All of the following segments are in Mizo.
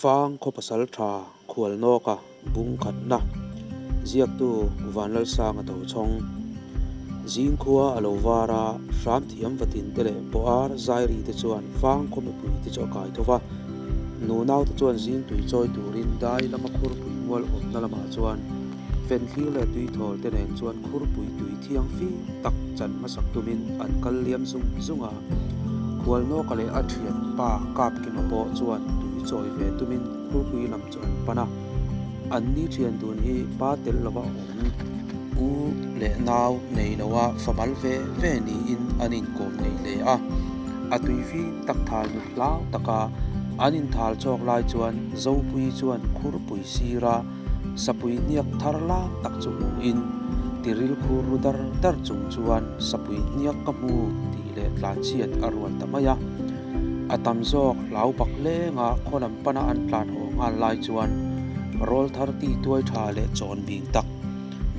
Fang khaw pasaltha Khualnawka bung khatna ziaktu Vanlalsanga Tochhawng Zingkhua a lo var a, hram thiam vatin te leh pawh ar zairi te chuan Fang khaw mipui te chu a kai tho va. Nunau te chuan zing tui chawi turin dai lama khurpui mual awmna lamah chuan Fenthlir leh tuithawl te nen chuan khurpui tui thiang fim tak chan hmasak tumin an kal liam zung zung a. Khualnawka leh a thian pa Kapkima pawh chuan tui chawi ve tumin khurpui lam chu an pan a. An ni thian dun hi pa tel lova awm u leh nau nei loa fa mal ve ve niin an inkawm ngei hle a. A tui fim tak thal nut hlau taka an inthal chawk lai chuan Zopuii chuan khurpui sira Sapui hniak thar lam tak chu hmuhin tiril khur ru dar dar chung chuan sapui hniak ka hmu tih leh tlanchhiat a rual ta mai a. A tam zawk hlau bak lenga khaw lam pana an tlan haw nghal lai chuan rawl thar ti tuai tha leh chawn bing tak,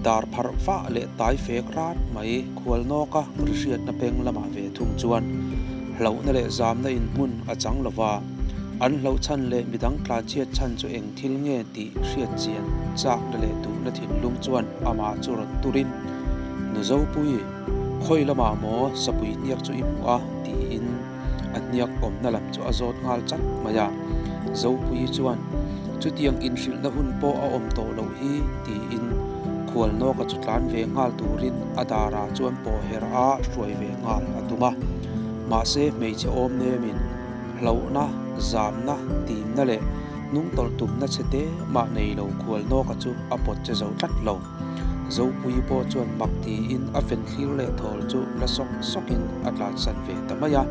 dar pharh vah leh tai fek rat mai khual nawka ri hriatna peng lamah ve thung chuan hlauhna leh zamna inhmun a chang lova, an hlauh chhan leh midang tlanchhiat chhan chu eng Thil nge tih hriat chian chakna leh duhna thinlung chuan amah chu rawn turin, Nu Zopui, khawi lamah maw sapui hniak chu i hmuh a? tiin a hniak awmna lam chu a zawt nghal chat mai a. Zopuii chuan, Chutiang inhrilhna hun pawh a awm tawh loh hi, tiin Khualnawka chu tlan ve nghal turin a darah chuan pawh herh a hruai ve nghal a tum a. Mahse hmeichhe awm nemin hlauhna, zamna, timna leh Hnung tawlh tumna chhe te mah nei lo khual nawka chu a pawt che zo tlat lo. Zopuii pawh chuan mak tiin a fen thlir leh thawl chu la sawk sawkin a tlansan ve ta mai a.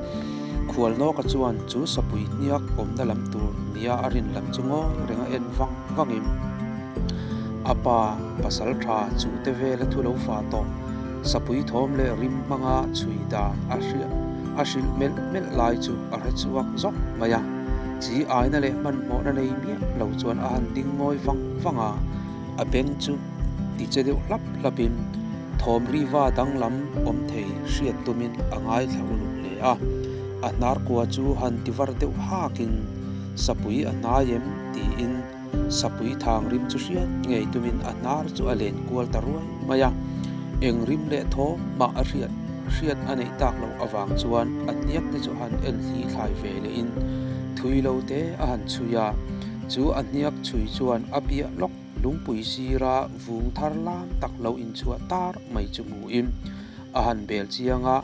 Khual nawka chuan chu sapui hniak awmna lam tur nia a rin lam chu ngawi reng a en vang vangin a pa pasal tha chu te vela thu lo fa tawh sapui thawm leh rim hmanga chhui dan a hriat a hrilh melh melh lai chu a hre chhuak zawk mai a. Chi aina leh hmanhmawhna nei miah lo chuan a han ding ngawi vang vang a, a beng chu ti che deuh hlap hlapin thawm riva danglam awm thei hriat tumin a ngaithla uluk hle a. A hnar kua chu han ti var deuh hakin, Sapui a hnai em? tiin sapui thang rim chu hriat ngei tumin a hnar chu a len kual ta ruai mai a. Eng rim leh thawm mah a hriat hriat a neih tak loh avang chuan a hniak te chu han en thli thlai ve lehin thui lo te a han chhui a, chu a hniak chhui chuan a piah lawk lungpui sira vung thar lam tak lo inchhuah tar mai chu hmuhin a han bel chiang a.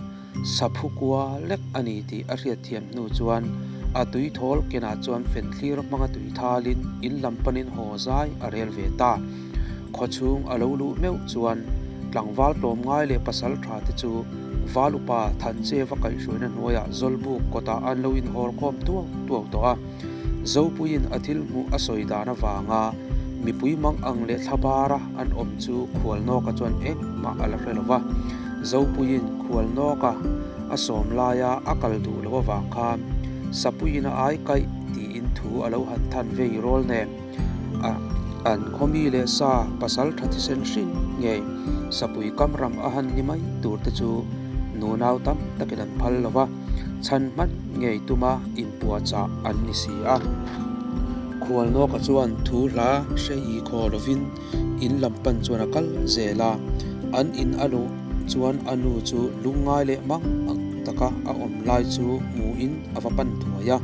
Saphu kua lek a ni tih a hriatthiam hnu chuan a tui thawl kenah chuan fenthlir hmanga tui thalin in lam panin haw zai a rel ve ta. Khawchhung a lo luh meuh chuan tlangval tlawmngai leh pasal tha te chu val upa Thancheva kaihhruaina hnuaiah Zawlbuk kawtah an lo inhawr khawm tuau tuau tawh a. Zopuiin a thil hmuh a sawi dan avanga mipui mang ang leh thlabara an awm chu Khualnawka chuan engmah a la hre lo va. Zopuiin Khualnawka a sawm laia a kal duh loh avang khan Sapuiin a ai kaih tiin thu a lo han than vei rawl nen a an khawmi leh sa pasal tha thisen hrin ngei Sapui kam ram a han ni mai tur te chu nunau tam takin an phal lo va. Chhan hman ngei tuma inpuahchah an ni si a. Khualnawka chuan thu hla hre i khaw lovin in lam pan chuan a kal zel a, an in a luh chuan a nu chu lungngai leh mang ang taka a awm lai chu hmuhin a va pan thuai a.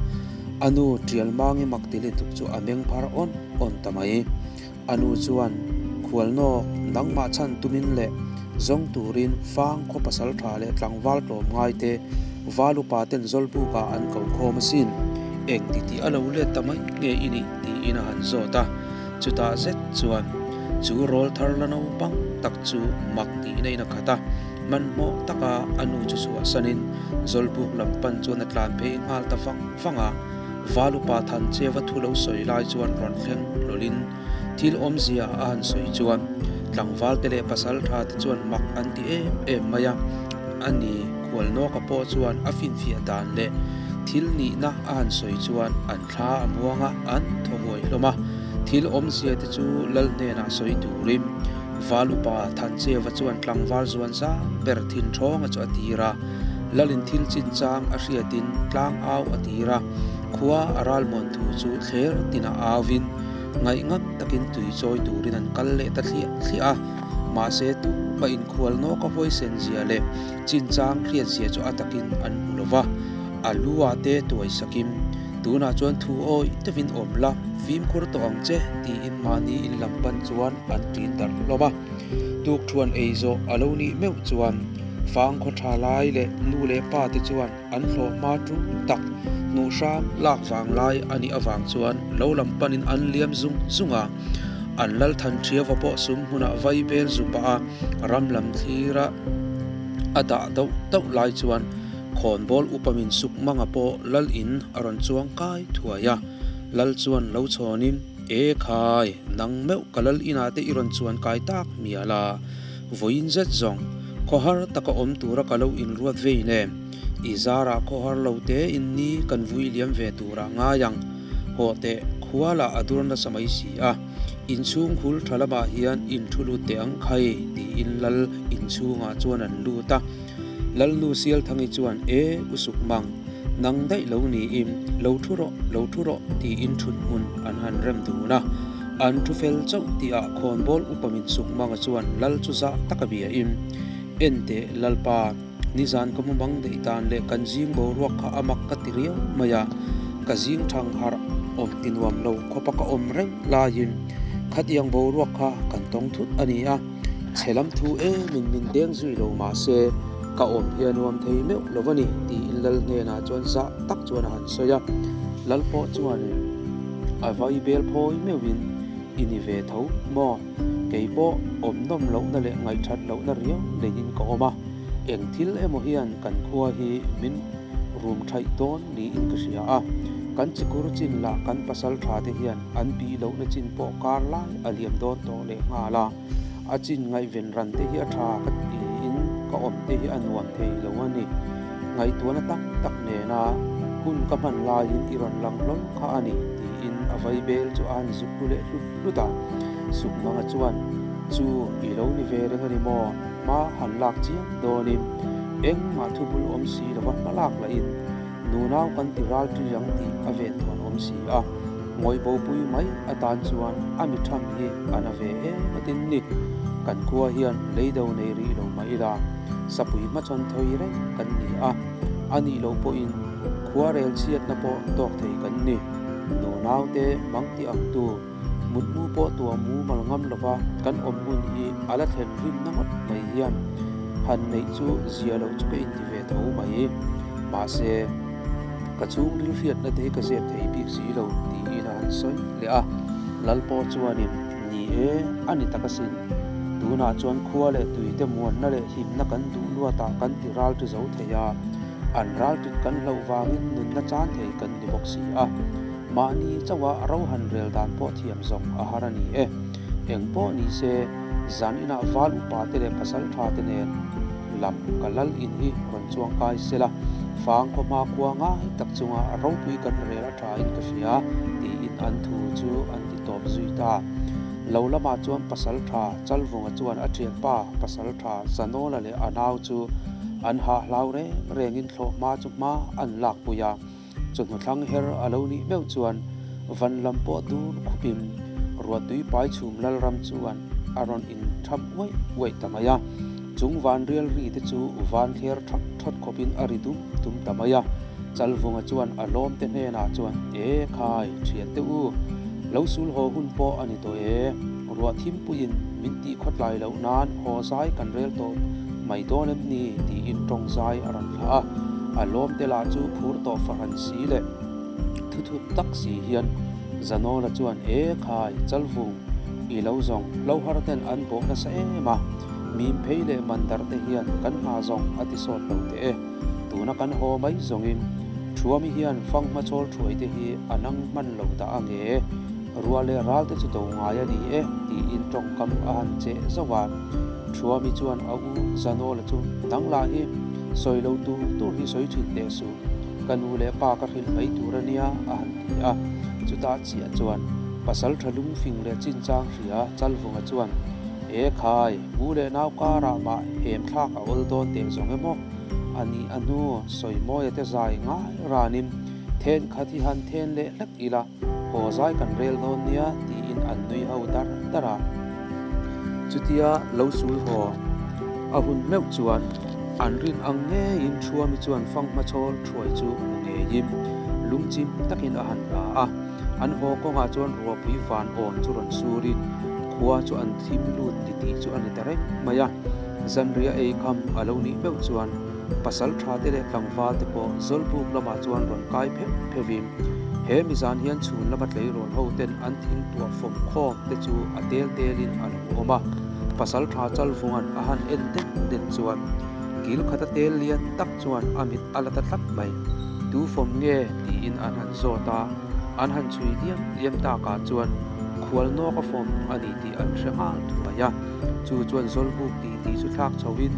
A nu tial mangi mak ti lutuk chu a meng phar awn awn ta mai. A nu chuan, Khualnawk, nangmah chhan tumin leh zawng turin fang khaw pasal tha leh tlangval tlawm ngai te val upa ten Zawlbukah an ko khawm asin. Eng ti tih a lo let ta mai nge i nih? tiin a han zawt a. Chutah zet chuan chu rawl thar la naupang tak chu mak tihna in a khat a. Hmanhmawh taka a nu chu chhuahsanin Zawlbuk lam pan chuan a tlan phei nghal ta vang vang a. Val upa Thancheva thu lo sawi lai chuan rawn thleng hlawlhin thil awmzia a han sawi chuan tlangvalte leh pasaltha te chuan mak an ti em em mai a. A ni, Khualnawka pawh chuan a finfiah dan leh thil nihna a han sawi chuan an thla a muang a, an thaw huai hlawm a. Thil awmzia te chu lal hnenah sawi turin Val upa Thancheva chuan tlangval zuan zang ber thin thawnga chu a tir a. Lalin thil chinchang a hriatin tlang au a tir a. Khua a ralmuan thu chu thler tinah auin ngaihngam takin tui chawi turin an kal leh ta thliah thliah a. Mahse, tumah inkhual nawk a huaisen zia leh chinchang hriat zia chu a takin an hmu lo va. A lu ah te tuai sakin, Tunah chuan thu awih deuhin awm la, fimkhur tawh ang che, tiin mahni in lam pan chuan an ṭin darh hlawm a. Tukṭhuan ei zawh a lo nih meuh chuan fangkhaw ṭha lai leh nu leh pa te chuan an hlawh hma ṭum tak hnuh hram lak vang lai a nih avang chuan lo lam panin an liam zung zung a. An lal than ṭhiava pawh sum hmunah vai bel zu pah a, ram lam thlira a dah dauh dauh lai chuan khawnbawl upa min suk manga pawh lal in a rawn chuang kai thuai a. Lal chuan lo chhawnin, E khai, nang meuh ka lal inah te i rawn chuan kai tak mial a. Vawiin zet zawng, khawhar taka awm tura ka lo inruat vei nen, i zarah khawhar lo te in ni kan vui liam ve turah ngai ang. Hawh teh, khua lah a dur nasa mai si a, inchhung hul tha lamah hian in thu lut teh ang khai, tiin lal inchhungah chuan an lut a. Lalnu Sialthangi chuan, E, u Sukmang, nang daih lo niin, lo thu rawh, lo thu rawh, tiin thut hmun an han rem dun a. An thu fel chauh tihah khawnbawl upa min Sukmanga chuan lal chu zah taka biain, En teh, Lalpa, nizan ka mumang daih dan leh kan zing boruak kha a mak ka ti riau mai a, ka zing thang harh awm ti nuam lo khawpa ka awm reng laiin khatiang boruak kha kan tawng thut a ni a. Chhe lam thu emin min deng zui lo mah se, ka awm hi a nuam thei meuh lo a ni, tiin Lal hnenah chuan zah tak chuan a han sawi a. Lal pawh chuanin a vai bel phawi meuhin, I ni ve tho maw? Kei pawh awm nawm lohna leh ngaihthat lohna riau neiin ka awm a, eng thil emaw hian kan khua hi min rum thaih dawn niin ka hria a. Kan chikur chin lah kan pasal tha te hian an bih lohna chin pawh kar lai a liam dawn tawh leh nghal a. A chin ngaihven ran te hi a tha ka tiin ka awm te hi a nuam thei lo a ni. Ngaihtuahna tak tak nena hun ka hman laiin i rawn lang hlawl kha a ni tiin a vaibel chu a han zuk hlu leh hlut hlut a. Sukmanga chuan, Chu i lo ni ve reng a ni maw? Hma han lak chiang dawnin engmah thubul awm si lova hma lak lahin Nunau kan ti ral ṭi ang tih a ven thawn awm si a, ngawih bopui mai atan chuan a mi ṭham hi a na ve em a tin ni. Kan khua hian leido nei rih lo mah ila, sapui hmachhawn thawi reng kan ni a, a nih loh pawhin khua rel chhiatna pawh tawk thei kan ni. Nunau te mang ti ang tu, mutmu pawh tuah mumal ngam lova kan awm hun hi a la thlen rinna ngawt mai hian han neih chu zia loh chu ka inti ve tho mai. Mahse, ka chhungril hriatna te hi ka zep thei bik si lo tiin a han sawi leh a. Lal pawh chuanin, Ni e, a ni tak asin. Tunah chuan khua leh tuite muanna leh himna kan duh luatah kan ti ral ti zo thei a, an ral tit kan hlauh vangin nunna chan thei kan ni bawk si a. Mahni chauha ro han rel dan pawh thiam zawng a har a ni e. Eng pawh ni se, zan inah val upa te leh pasal tha te nen lam ka lal in hi rawn chuang kai se la, fang khaw hma khua ngai tak chunga ropui kan rel a tha in ka hria, tiin an thu chu an ti tawp zui ta. Lo lamah chuan pasal tha Chalvunga chuan a thianpa pasal tha Zanawla leh a nau chu an hah hlau reng rengin thlawh hma chu hma an lakpui a. Chawhnu thlang her a lo nih meuh chuan van lam pawh dur khupin ruahtui pai chhum lalram chuan a rawn intham uaih uaih ta mai a. Chung van rial ri te chu van thler that that khawpin a ri dum dum ta mai a. Chalvunga chuan a lawm te hnenah chuan, E khai, thiante u, lo sul haw hun pawh a ni tawh e. Ruah thimpuiin min tih khawtlai loh nan haw zai kan rel tawh mai dawn em ni? tiin tawng zai a rawn thlah a. A lawm te lah chu phur tawh fahran si leh thuthup tak si hian Zanawla chuan, E khai, Chalvung, i lo zawng, hlohar ten an bawh nasa em a, mim phei leh mandar te hian kan hna zawng a ti sawt lo teh e. Tuna kan haw mai zawngin Thuami hian fanghma chawl thuai te hi a nang hman lo dah a nge, ruah leh ral te chu do ngai a ni e, tiin tawngkam a han cheh zauh a. Thuami chuan a u Zanawla chu, Nang lah hi sawi lo tur tur hi sawi thin teh suh, ka nu leh pa ka hrilh mai tur a nia, a han ti a. Chutah chiah chuan pasal tha lungfing leh chinchang hria Chalvunga chuan, E khai, u leh nau karah mah hem thlak a awl dawn teh zawng emaw? A nih a hnu, Sawimawia te zai ngai ranin Thenkhat hi han then leh hlek ila, haw zai kan rel dawn nia tiin an nui ho dar dar a. Chutia lo sul haw a hun meuh chuan an rin ang ngeiin Thuami chuan fanghma chhawl thuai chu hmu ngeiin lungchim takin a han la a. An haw kawngah chuan ruahpui van awn chu rawn surin khua chu an thim lut titih chu a ni ta reng mai a. Zanriah ei kham a lo nih meuh chuan pasal tha te leh tlangval te pawh Zawlbuk lamah chuan rawn kai pheuh pheuhin he mizan hian chhun lama tleirawl ho ten an thing tuah fawm khawm te chu a tel telin a lo awm a. Pasal tha Chalvunga'n a han en den den chuan kil khata tel lian tak chuan a mit a la ta tlat mai. Tu fawm nge? tiin an han zawt a, an han chhui liam liam takah chuan khual nawk a fawm a ni tih an hre nghal thuai a. Chu chuan Zawlbuk tih tih chu thlak chhoin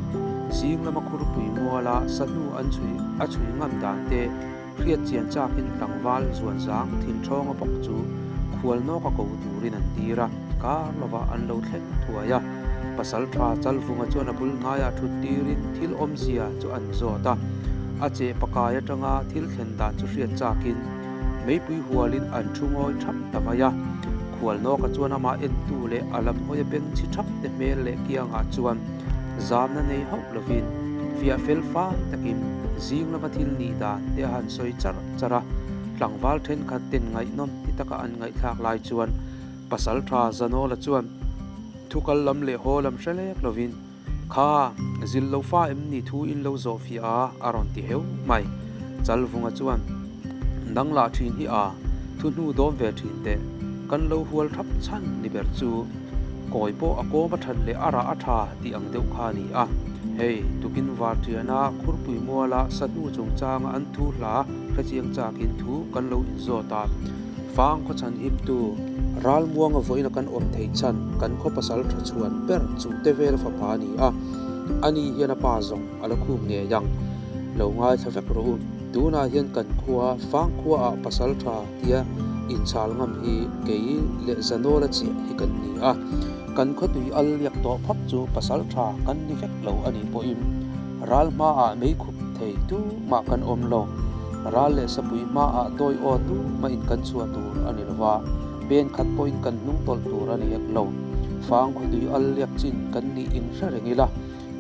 zing lama khurpui muala sahnu an chhui a chhui ngam dan te hriat chian chakin tlangval zuanzang thinṭhawnga bawk chu khual nawka ko turin an tir a, kar lovah an lo thleng thuai a. Pasalṭha Chalvunga chuan a bul hnaiah ṭhut tirin thil awmzia chu an zawt a, a cheh pakai aṭanga thil thlen dan chu hriat chakin meipui hualin an ṭhu ngawi ṭhap ta mai a. Khualnawka chuan amah entu leh a lam hawia beng chhi ṭhap te hmel leh kiangah chuan zamna nei hauh lovin fiah fel fai takin zing lama thil nih dan te a han sawi char char a, tlangval ṭhenkhat ten ngaihnawm ti taka an ngaihthlak lai chuan Pasalṭha Zanawla chuan thu kal lam leh haw lam hre lek lovin, Kha, zil lo fa em ni thu in lo zawh fiah a, a rawn ti heu mai. Chalvunga chuan, Nang lah ṭhin hi a, thu hnu dawm ve ṭhin teh, kan lo hual ṭhap chhan ni ber chu. Kawi pawh a kawm a ṭhat leh a rah a ṭha tih ang deuh kha a ni a. Hei, tukin varṭiana khurpui muala sahnu chungchanga an thu hla hrechiang chakin thu kan lo inzawt a. Fang khaw chhan himtu, Ralmuanga vawiina kan awm theih chhan kan khaw pasal tha chhuan ber chu te vel fapa a ni a, ani hian a pa zawng a la khum ngei ang. Lo ngaithla vek rawh u, tunah hian kan khua Fang khuaah pasal tha tia inchhal ngam hi kei leh Zanawla chiah hi kan ni a, kan khaw tui al liak tawh phawt chu pasal tha kan ni vek lo a nih pawhin ral hmaah meikhup thei tumah kan awm lo. Ral leh sapui hmaah dawi aw tumah in kan chhuah tur a ni lova, pen khat pawhin kan hnung tawlh tur a ni hek lo. Fang khawtui al liak chin kan nih in hre reng ila,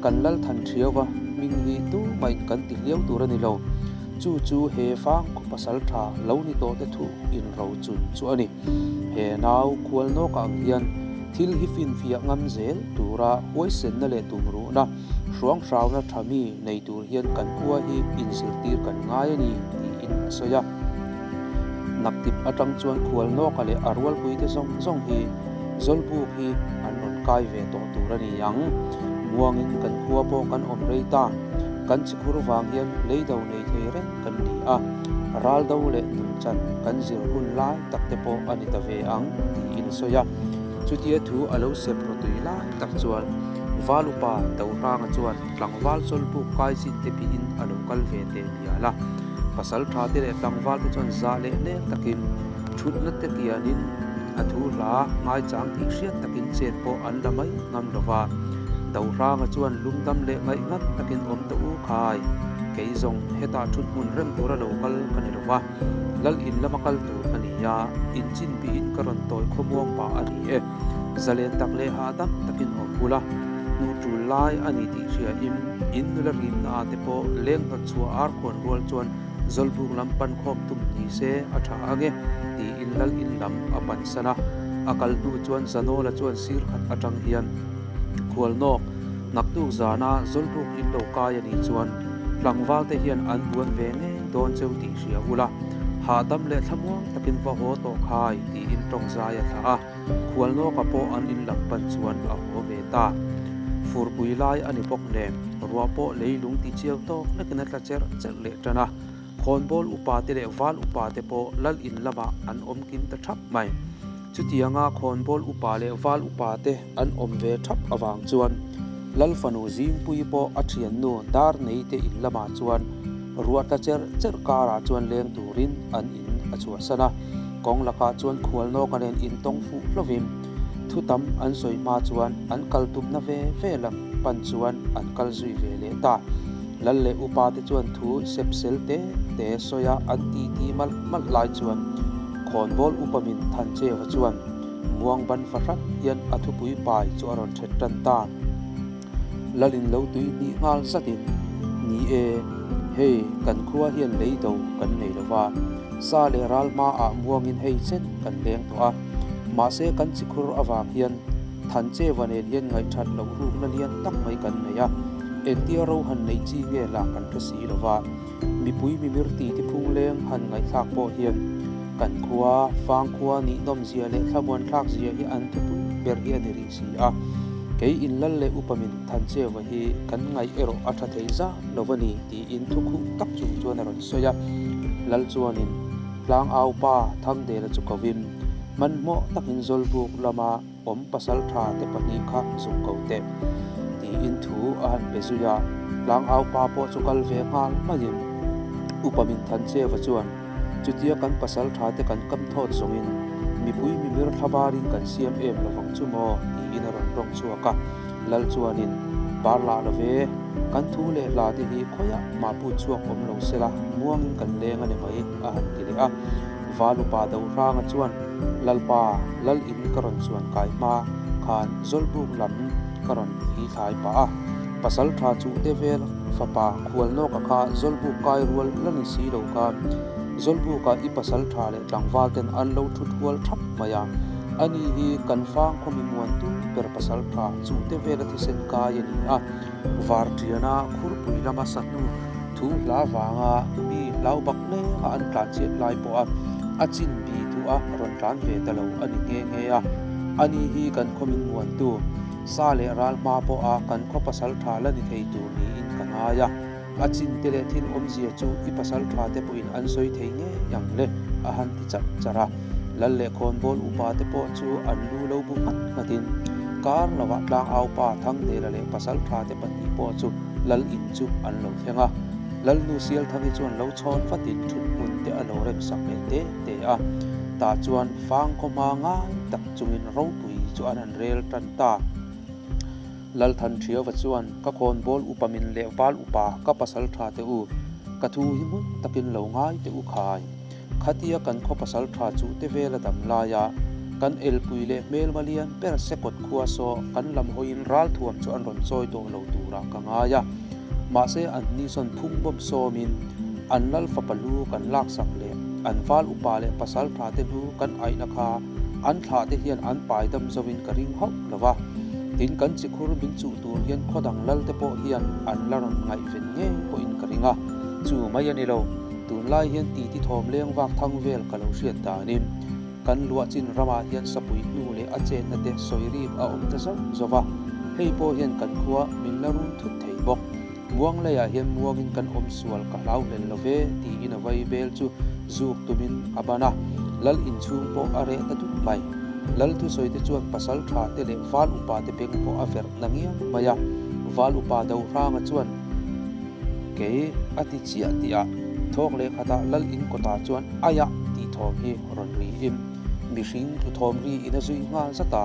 kan lal than thiau va, hming hi tumah in kan ti hliau tur a ni lo. Chu chu he fang khaw pasal tha lo ni tawh te thu in ro chun chu a ni. He nau khual nawk ang hian thil hi finfiah ngam zel tura huaisenna leh tumruhna, Hruanghrauna tha mi nei tur hian kan khua hi inzirtir kan ngai a ni, tiin a sawi a. Naktip atang chuan Khualnawka leh a rualpuite zawng zawng hi Zawlbuk hi an rawn kai ve tawh tur a ni ang. Muangin kan khua pawh kan awm rei ta. Kan chikhur vang hian leido nei thei reng kan ni a, raldo leh nunchan kan zir hun lai tak te pawh a ni ta ve ang, tiin a sawi a. Chutia thu a lo sep rawtui lai tak chuan Val upa Dohranga chuan tlangval chawlhbuk kai chin te bihin a lo kal ve teh mial a. Pasal tha te leh tlangval te chuan zah leh nek takin thutna te kianin a thu hla ngaichang tih hriat takin chet pawh an la mai ngam lo va. Dohranga chuan lungdam leh ngaihngat takin awm ta u khai, kei zawng hetah thut hmun reng tura lo kal ka ni lo va. Lal in lama kal tur ka ni a, in chin bihin ka rawn tawi khawmuang pah a ni e. Zalen tak leh hahdam takin awm bula hnuh tul lai a ni tih hriain in nula rimna ah te pawh leng hnawt chhuah ar khuan rual chuan Zawlbuk lam pan khawm tum ni se a tha ang e tiin lal in lam a pan san a. A kal hnu chuan Zanawla chuan sir khat atang hian Khualnawk naktuk zana Zawlbuk in lo kai a nih chuan tlangval te hian an buan ve ngei dawn cheu tih hria ula, hahdam leh thlamuang takin va haw tawh khai tiin tawng zai a thlah a, Khualnawka pawh an in lam pan chuan a haw ve ta. Furpui lai a ni bawk nen, ruah pawh leilung ti chiau tawk lekin a tla cherh cherh leh tan a, khawnbawl upa te leh val upa te pawh lal in lamah an awm kim ta thap mai. Chutianga khawnbawl upa leh val upa te an awm ve thap avang chuan Lal fanu Zingpui pawh a thiannu Darnei te in lamah chuan ruah tla cherh cherh karah chuan leng turin an in a chhuahsan a. Kawng lakah chuan khualnawka nen intawng fuh hlovin thu tam an sawi hma chuan an kal tumna ve ve lam pan chuan an kal zui ve leh ta. Lal leh upa te chuan thu sep sel te. te sawia an titi malh malh lai chuan khawnbawl upa min Thancheva chuan muang ban fahran hian a thupui pai chu a rawn ṭhet ṭan ta. Lalin lo tui hnih nghal zatin, Ni e, hei kan khua hian lei do kan nei lo va, sa leh ral hmaah muangin hei chen kan leng tawh a, mahse kan chikhur avang hian Thancheva nen hian ngaihthat loh rukna lian tak mai kan nei a, engtia ro han neih chi nge lah kan hre si lo va, mipui mimir ti te phung leng han ngaihthlak pawh hian kan khua, fangkhua nihnawmzia leh thlamuanthlak zia hi an thupui ber hi a ni rih si a. Kei inlal leh upa min Thancheva hi kan ngaih erawh a tha thei zat lo a ni tiin thukhuh tak chung chuan a rawn sawi a. Lal chuanin Tlangau pa Thangdela chu kovin hmanhmawh takin Zawlbuk lama awm pasal tha te pahnih kha zuk ko teh tiin thu a han pe zui a, tlangau pa pawh chu kal ve nghal maiin Upa Minthancheva chuan chutia kan pasal tha te kan kam thawt zawngin mipui mimir thlavarin kan siam em lovang chu maw tiin a rawn tawng chhuak a, Lal chuanin bar lah lo ve, kan thu leh hla te hi khawiah mah put chhuak awm lo sela muangin kan leng a ni mai a han ti leh a. Valupa Dohranga chuan Lalpa, Lal in ka rawn chuan kai hma khan Zawlbuk lam ka rawn hi thlai pah a. Pasal tha chu te vel fapa Khualnawka kha Zawlbuk kai rual la ni si lo kha Zawlbuka i pasal tha leh tlangval ten an lo thut hual thap mai a. Ani hi kan fang khaw mi muantu ber pasal tha chu te vela thisen kai a ni a. Varṭiana khurpui lama sahnu thu hla vanga mi hlau bak lenga an tlan chhiat lai pawha a chin bi duh a rawn tlan ve ta lo a ni nghe nghe a. Ani hi kan khaw min muantu, sa leh ral hma pawha kan khaw pasal tha la ni thei tur niin ka ngai a. A chin te leh thil awmzia chu i pasal tha te pawhin an sawi thei ngei ang le, a han ti charh charh a. Lal leh khawnbawl upa te pawh chu an lu lo bu nghat nghatin kar lovah tlangau pa Thangdela leh pasal tha te pahnih pawh chu Lal in chu an lo thleng a. Lalnu Sialthangi chuan lo chhawn vatin thut hmun te a lo remsak leh te te a. Tah chuan fang khaw hma ngai tak chungin ropui chu an han rel tan ta. Lalthanṭhiauva chuan, Ka khawnbawl upa min leh val upa ka pasal ṭha teh u, ka thu hi hmun takin lo ngai teh u khai. Khatia kan khaw pasal ṭha chuh te vela dam laia kan elpui leh hmelma lian ber Sekawt khua saw kan lam hawiin ralthuam chu an rawn chawi tawh lo turah ka ngai a. Mahse an ni sawn phung bawm sawmin an lal fapa lu kan laksak leh an val upa leh pasal ṭha te lu kan aihna kha an thlah te hian an pai dam zoin ka ring hauh lo va. Tin kan chikhur min chuh tur hian khaw dang lal te pawh hian an la rawn ngaihven ngei pawhin ka ring a, chu mai a ni lo. Tunlai hian titi thawm leng vak thang vel ka lo hriat danin kan luah chin ramah hian sapui hnu leh a chenna te sawi rik a awm ta zauh zauh va, hei pawh hian kan khua min la run thut thei bawk. Muang leiah hian muangin kan awm sual ka hlau hlel lo ve tiin a vai bel chu zuk tumin a ban a, Lal inchhung pawh a reh ta dup mai. Lal thusawi te chuan pasal tha te leh val upa te beng pawh a verh na ngiang mai a, val upa Dohranga chuan kei a ti chiah tih a, thawk leh khatah Lal in kawtah chuan aiah tih thawm hi rawn riin mihring tlu thawm ri in a zui nghal zat a.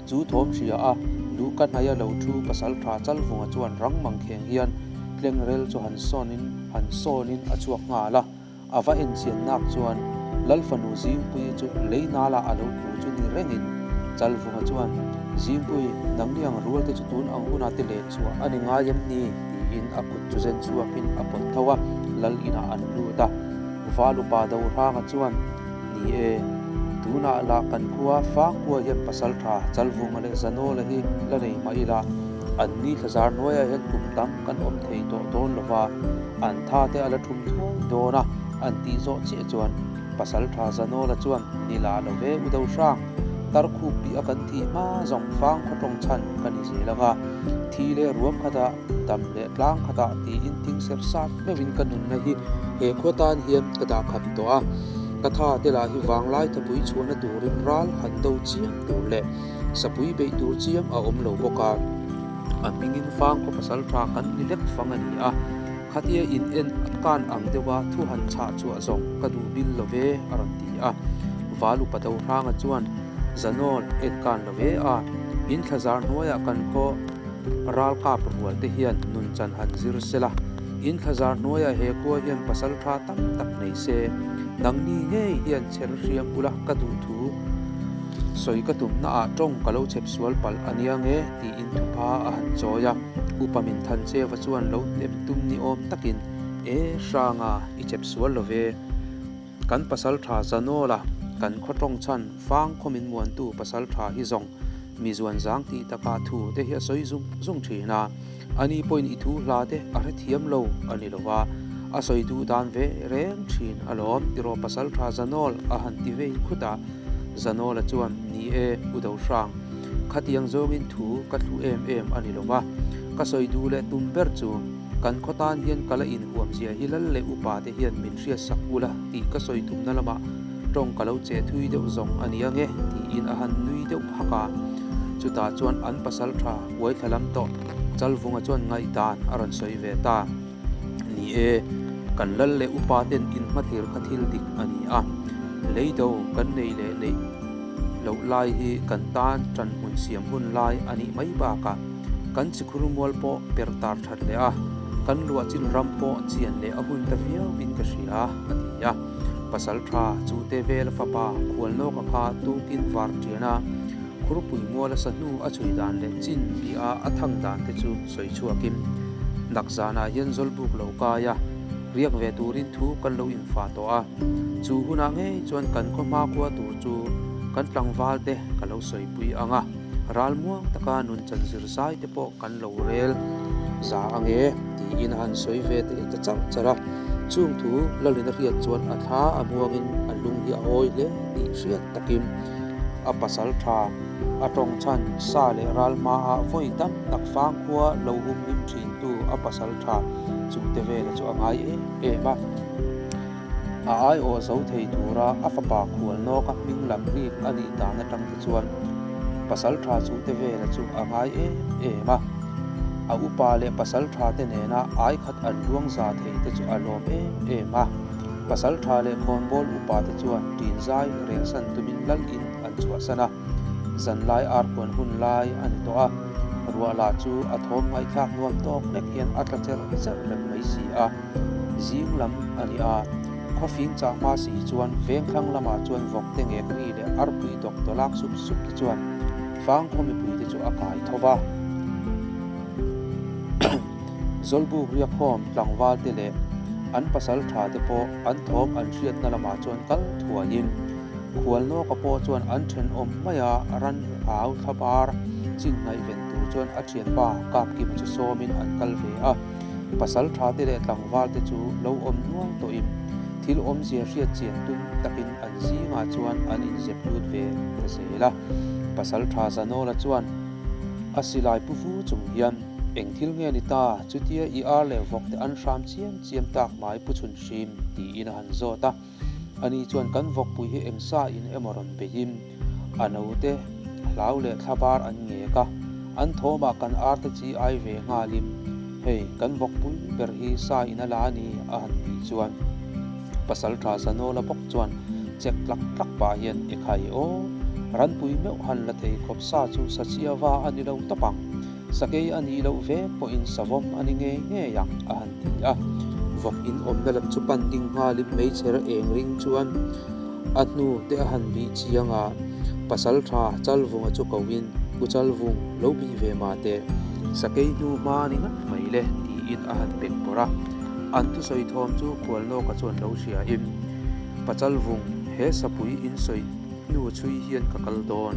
Chu thawm hria a, luhka hnaia lo thu pasal tha Chalvunga chuan rang mang kheng hian tlengrel chu han sawnin han sawnin a chhuak nghal a, a va enchian nak chuan Lal fanu Zingpuii chu lei nalah a lo tlu chu ni rengin Chalvunga chuan, Zingpui, nangni ang rual te chu tun ang hunah te leh chhuah a ni ngai em ni? tiin a kut chu zen chhuakin a pawt tho a, Lal inah an lut a. Valupa Dohranga chuan, Ni e, tunah lah kan khua Fangkua hian pasal tha Chalvunga leh Zanawla hi la nei mah ila, an ni thlazar hnuaiah hian kum tam kan awm thei tawh dawn lo va, an tha te a la thum thuai dawn a, an tih zawh chiah chuan pasal tha Zanawla chuan ni lah lo ve u Dohrang, tarkhup bih a kan thih hma zawng Fangkhaw tawng chhan ka ni zel ang a, thi leh ruam khatah dam leh tlang khatah tiin thing ser sat meuhin ka nunna hi he khua tan hian ka dah kham tawh a, ka tha te lah hi vanglai thapui chhuahna turin ral han do chiam tur leh sapui beih tur chiam a awm lo bawk a, a hmingin fang khaw pasal tha kan ni lek fang a ni a, khatia in en kan ang deuha thu han chhah chhuah zawng ka duh bil lo ve a rawn ti a, Val upa Dohranga chuan Zanawl en kan lo ve a, in thlazar hnuaiah kan khaw. Ralkap rual te hian nun chan han zir se la, In thlazar hnuaiah he khua hian pasal tha tam tak nei se, nangni ngei hian chher hriam ula ka duh thu sawi ka tumna ah tawng ka lo chhep sual palh a nia nge tiin thupha a han chawi a. Upa min than cheva chuan lo hnem tum ni awm takin, E Hranga, i chep sual lo ve. Kan pasal tha Zanawla, kan khaw tawng chhan fang khaw min muantu pasal tha hi zawng mi zuan zang tih takah thu te hi a sawi zung zung thin a. Ani pawhin i thu hla te a hrethiam lo a ni lo va, a sawi duh dan ve reng thin alawm tiraw pasal tha Zanawl a han ti vei khut a. Zanawla chuan, Ni e, U Dohrang, khatiang zawngin thu ka thlu em em a ni lo va, ka sawi duh leh tum ber chu kan khaw tan hian ka la inhuam zia hi lal leh upa te hian min hriatsak ula tih ka sawi tumna lamah tawng ka lo che thui deuh zawng a ni ange tiin a han nui deuh hak a. Chutah chuan an pasal tha uaithla lam tawh Chalvunga chuan ngaihdan a rawn sawi ve ta. Ni e, kan lal leh upa ten inhmathlir kha thil dik a ni a, leido kan nei leh neih loh lai hi kan tan ṭanhmun siam hun lai a nih mai bakah kan chikhur mual pawh per tar that leh a, kan luah chin ram pawh chian leh a hun ta viau in ka hria, a ti a. Pasal tha chu te vela fapa khualnawka kha tukin var ṭian a, Khurpui muala sahnu a chhui dan leh chin bih a a thang dan te chu sawi chhuakin nak zanah hian Zawlbuk lo kai a, riak ve turin thu kan lo infa tawh a. Chu hunah ngei chuan kan khaw hmakhua tur chu kan tlangval te ka lo sawipui ang a, ral muang taka nun chan zir zai te pawh kan lo rel za ang e tiin a han sawi ve teh ta charh charh a. Chung thu Lalin a hriat chuan a thla a muangin a lung hi a awi hle tih hriat takin a pasal tha a tawng chhan sa leh ral hmaah vawi tam tak fangkhua lo hum hlim thintu a pasal tha chu te vela chu a ngai em em a. A aiawh zo thei tura a fapa khual nawka hming lam rik a nih dan atang te chuan pasal tha chu te vela chu a ngai em em a. A upa leh pasal tha te nena ai khat an luang za thei te chu a lawm em em a. Pasal tha leh khawnbawl upa te chuan ṭin zai relsan tumin lal in an chhuahsan a, zanlai arkuan hun lai a ni tawh a, ruah lah chu a thawm ngaihthlak nuam tawk hlek hian a tla cherh cherh reng mai si a, zing lam a ni a, khawfing chah hma si chuan vengthlang lamah chuan vawk te ngek ri leh arpui dawk tawlak sup sup te chuan fangkhaw mipui te chu a kai tho va. Zawlbuk riakhawm tlangval te leh an pasal tha te pawh an thawm an hriatna lamah chuan kal thuaiin Khualnawka pawh chuan an thenawm maia ran au thlabar chin ngaihven tur chuan a thianpa Kapkima chu sawmin an kal ve a. Pasal tha te leh tlangval te chu lo awm nual tawhin thil awmzia hriat chian tum takin an zingah chuan an inzep lut ve ta zel a. Pasal tha Zanawla chuan a silai pu vu chung hian, Eng thil nge ni ta? Chutia i ar leh vawk te an hram chiam chiam tak mai pu chhun hrim, tiin a han zawt a. Ani chuan kan vawkpui hi eng sa in emaw rawn beihin a naute hlau leh thlabar an ngek a, an thawmah kan arte chi ai ve nghalin hei kan vawkpui ber hi sa in a la a ni a han tih chuan Pasalṭha Zanawla bawk chuan chek tlak tlak pah hian Ekhai aw, ranpui meuh han la thei khawp sa chu Sachiava a ni lo tawp ang. Sakei a nih loh ve pawhin savawm a ni ngei ngei ang, a han ti a. Vawk in awmna lam chu pan ding nghalin meichher eng ring chuan a hnu te a han bih chiang a, pasal tha Chalvunga chu kohin, U Chalvung, lo bih ve mah teh, sakei hnu hma a ni ngat mai le, tiin a han beng bawrh a. An thusawi thawm chu Khualnawka chuan lo hriain, Pa Chalvung, he sapui in sawi hnu chhui hian ka kal dawn,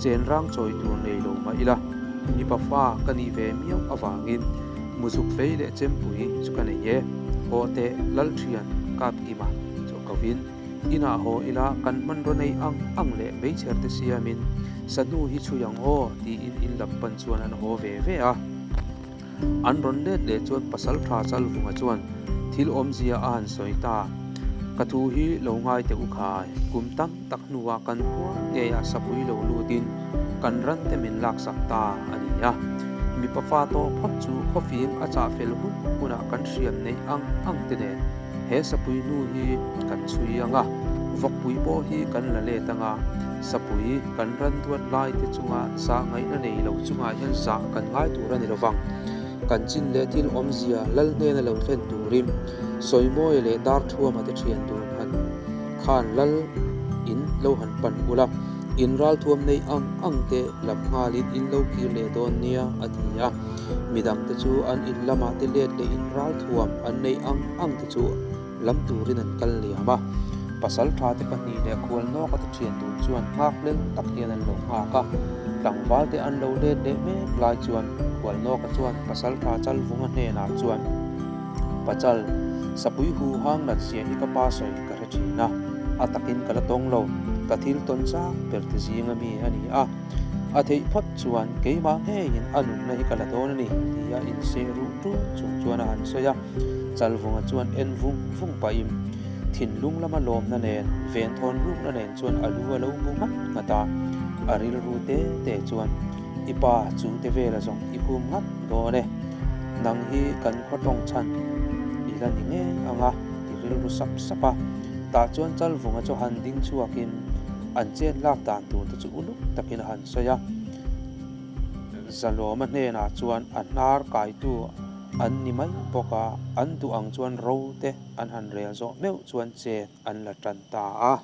chenrang chawi tur nei lo mah ila, Mipa fa ka nih ve miau avangin muzuk fei leh chempui chu ka nei e. Haw teh Lalthian Kapkima chu a kovin, Inah haw ila kan hmanraw nei ang ang leh meichher te siamin sahnu hi chhui ang aw tiin in lam pan chuan an haw ve ve a. An rawn let leh chuan Pasaltha Chalvunga chuan thil awmzia a han sawi ta, Ka thu hi lo ngai teh u khai, kum tam tak hnuah kan khua ngeiah sapui lo lutin kan ran te min laksak ta a ni a. Mipa fa tawh phawt chu khawfing a chah fel hun hunah kan hriam neih ang ang te nen he sapui hnu hi kan chhui ang a, vawkpui pawh hi kan la let ang a, sapui kan ran duat lai te chunga zah ngaihna nei lo chungah hian zah kan ngai tur a ni lovang. Kan chin leh thil awmzia lal hnena lo thlen turin Sawimawia leh Darthuama te thian dun han khan lal in lo han pan ula, in ralthuam nei ang ang te lam nghalin in lo kir leh dawn nia, a ti a. Midang te chu an in lamah te let leh in ralthuam an nei ang ang te chu lam turin an kal liam a. Pasaltha te pahnih leh khualnawka te thian dun chuan nghak hlel tak hian an lo nghak a. Tlangval te an lo let leh mek lai chuan khualnawka chuan Pasaltha Chalvunga hnenah chuan, Pachal, sapui hu hang nat zia hi ka pa sawi ka hre thin a, a takin ka la tawng lo, ka thil tawn chak ber te zinga mi a ni a. A theih phawt chuan keimah ngeiin a nunna hi ka la dawn a ni, tia inseh ruh ṭun chung chuan a han sawi a. Chalvunga chuan en vung vung pahin thinlung lama lawmna nen, venthawn rukna nen chuan a lu a lo bu nghat nghat a. A rilru te te chuan, I pa chu te vela zawng i hum nghat dawn e, nang hi kan khaw tawng chhan i la ni ngei ang a, ti rilru sap sap a. Tah chuan Chalvunga chu han ding chhuakin an chet lak dan tur te chu uluk takin a han sawi a. Zalawma hnenah chuan a hnar kaitu an ni mai bawk a, an duh ang chuan ro te an han rel zawh meuh chuan chet an la tan ta a.